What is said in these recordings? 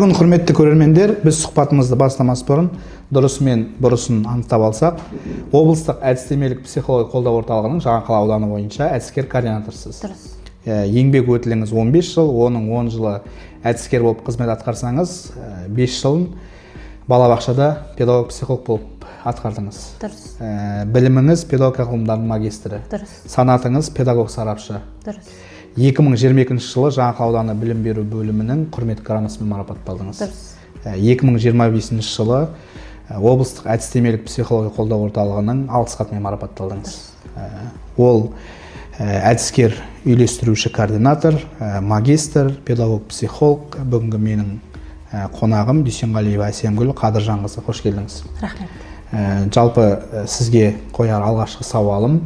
Қайырлы күн, құрметті көрермендер. Біз сұхбатымызды бастамас бұрын дұрысы мен бұрысын анықтап алсақ, облыстық әдістемелік психология қолдау орталығының Жаңақала ауданы бойынша әдіскер координаторсыз. Дұрыс. Еңбек өтіліңіз 15 жыл, оның 10 жылы әдіскер болып қызмет атқарсаңыз, 5 жылын балабақшада педагог-психолог болып атқардыңыз. Дұрыс. Біліміңіз педагогика ғылымдарының магистрі. Дұрыс. Санатыңыз педагог-сарапшы. Дұрыс. 2022 жылы Жаңақала ауданы білім беру бөлімінің құрмет грамотасымен марапатталдыңыз. Дұрыс. 2025 жылы облыстық әдістемелік психология қолдау орталығының алғыс хатымен марапатталдыңыз. Ол әдіскер үйлестіруші координатор, магистр, педагог психолог. Бүгінгі менің қонағым Дүйсенғалиева Әсемгүл Қадыржанқызы. Қош келдіңіз. Рахмет. Жалпы сізге қояр алғашқы сауалым,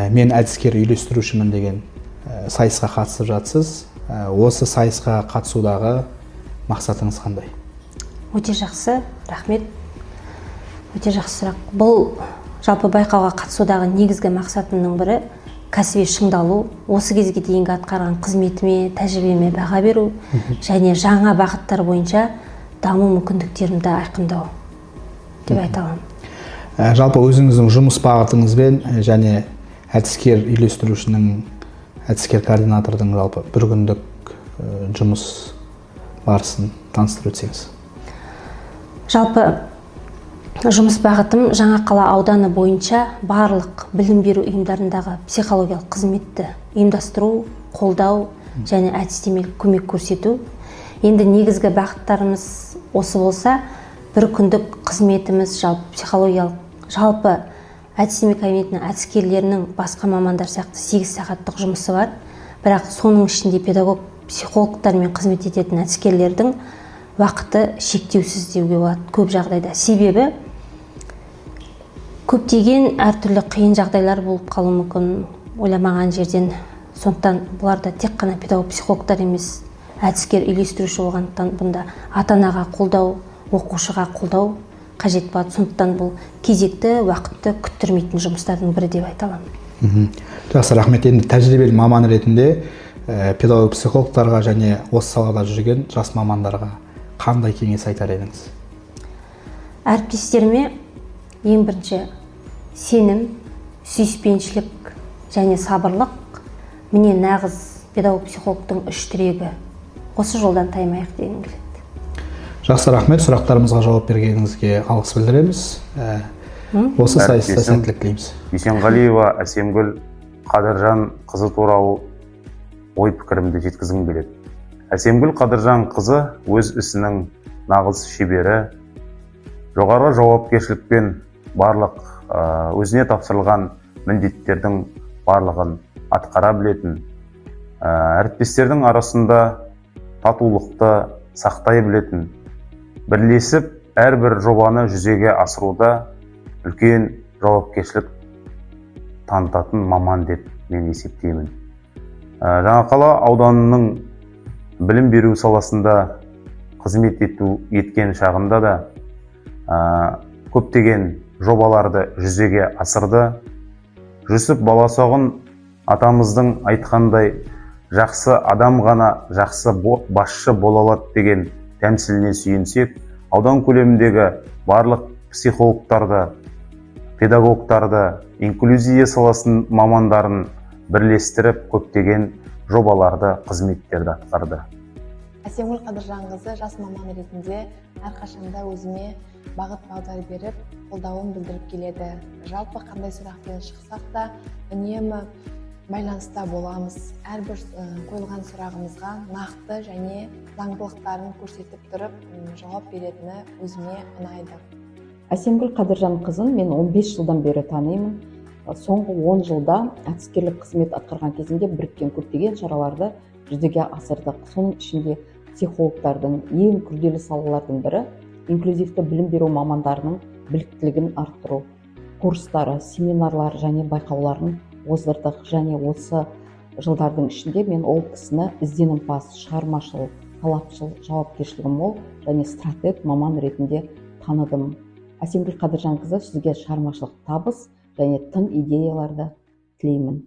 мен әдіскер үйлестірушімін деген сайысқа қатысып жатсыз. Осы сайысқа қатысудағы мақсатыңыз қандай? Өте жақсы, рахмет. Өте жақсы сұрақ. Бұл жалпы байқауға қатысудағы негізгі мақсатымның бірі кәсіби шыңдалу, осы кезге дейінгі атқарған қызметіме, тәжірибеме баға беру және жаңа бағыттар бойынша даму мүмкіндіктерімді айқындау деп айта аламын. Жалпы өзіңіздің жұмыс бағытыңызбен және әдіскер үйлестірушінің, әдіскер координатордың жалпы бір күндік жұмыс барысын таныстырып өтсеңіз. Жалпы жұмыс бағытым Жаңақала ауданы бойынша барлық білім беру ұйымдарындағы психологиялық қызметті ұйымдастыру, қолдау және әдістемелік көмек көрсету. Енді негізгі бағыттарымыз осы болса, бір күндік қызметіміз жалпы психологиялық, жалпы әдістеме кабинетінің әдіскерлерінің басқа мамандар сияқты 8 сағаттық жұмысы бар. Бірақ соның ішінде педагог психологтармен қызмет ететін әдіскерлердің уақыты шектеусіз деуге болады көп жағдайда. Себебі көптеген әртүрлі қиын жағдайлар болып қалуы мүмкін ойламаған жерден. Сондықтан бұларда тек қана педагог психологтар емес, әдіскер үйлестіруші болғандықтан бұнда ата-анаға қолдау, оқушыға қолдау қажет болады. Сондықтан бұл кезекті уақытты күттірмейтін жұмыстардың бірі деп айта аламын. Жақсы, рахмет. Енді тәжірибелі маман ретінде педагог психологтарға және осы салада жүрген жас мамандарға қандай кеңес айтар едіңіз? Әріптестеріме ең бірінші сенім, сүйіспеншілік және сабырлық. Міне нағыз педагог психологтың үш тірегі. Осы жолдан таймайық дегім келеді. Жақсы, рахмет. Сұрақтарымызға жауап бергеніңізге алғыс білдіреміз. Осы сайыста сәттілік тілейміз. Дүйсенғалиева Әсемгүл Қадыржан қызы туралы ой пікірімді жеткізгім келеді. Әсемгүл Қадыржан қызы өз ісінің нағыз шебері, жоғары жауапкершілікпен барлық өзіне тапсырылған міндеттердің барлығын атқара білетін, әріптестердің арасында татулықты сақтай білетін, бірлесіп әрбір жобаны жүзеге асыруда үлкен жауапкершілік танытатын маман деп мен есептеймін. Жаңақала ауданының білім беру саласында қызмет еткен шағында да көптеген жобаларды жүзеге асырды. Жүсіп Баласағұн атамыздың айтқандай, жақсы адам ғана жақсы басшы бола алады деген тәмсіліне сүйенсек, аудан көлеміндегі барлық психологтарды, педагогтарды, инклюзия саласының мамандарын бірлестіріп көптеген жобаларды, қызметтерді атқарды. Әсемгүл Қадыржанқызы жас маман ретінде әрқашанда өзіме бағыт бағдар беріп, қолдауын білдіріп келеді. Жалпы қандай сұрақпен шықсақ та үнемі байланыста боламыз. Әрбір қойылған сұрағымызға нақты және заңдылықтарын көрсетіп тұрып жауап беретіні өзіме ұнайды. Әсемгүл Қадыржанқызын мен 15 жылдан бері танимын. Соңғы 10 жылда әдіскерлік қызмет атқарған кезінде біріккен көптеген шараларды жүзеге асырдық. Соның ішінде психологтардың ең күрделі салалардың бірі инклюзивті білім беру мамандарының біліктілігін арттыру курстары, семинарлар және байқауларын оздырдық. Және осы жылдардың ішінде мен ол кісіні ізденімпаз, шығармашыл, талапшыл, жауапкершілігі мол және стратег маман ретінде таныдым. Әсемгүл Қадыржанқызы, сізге шығармашылық табыс және тың идеяларды тілеймін.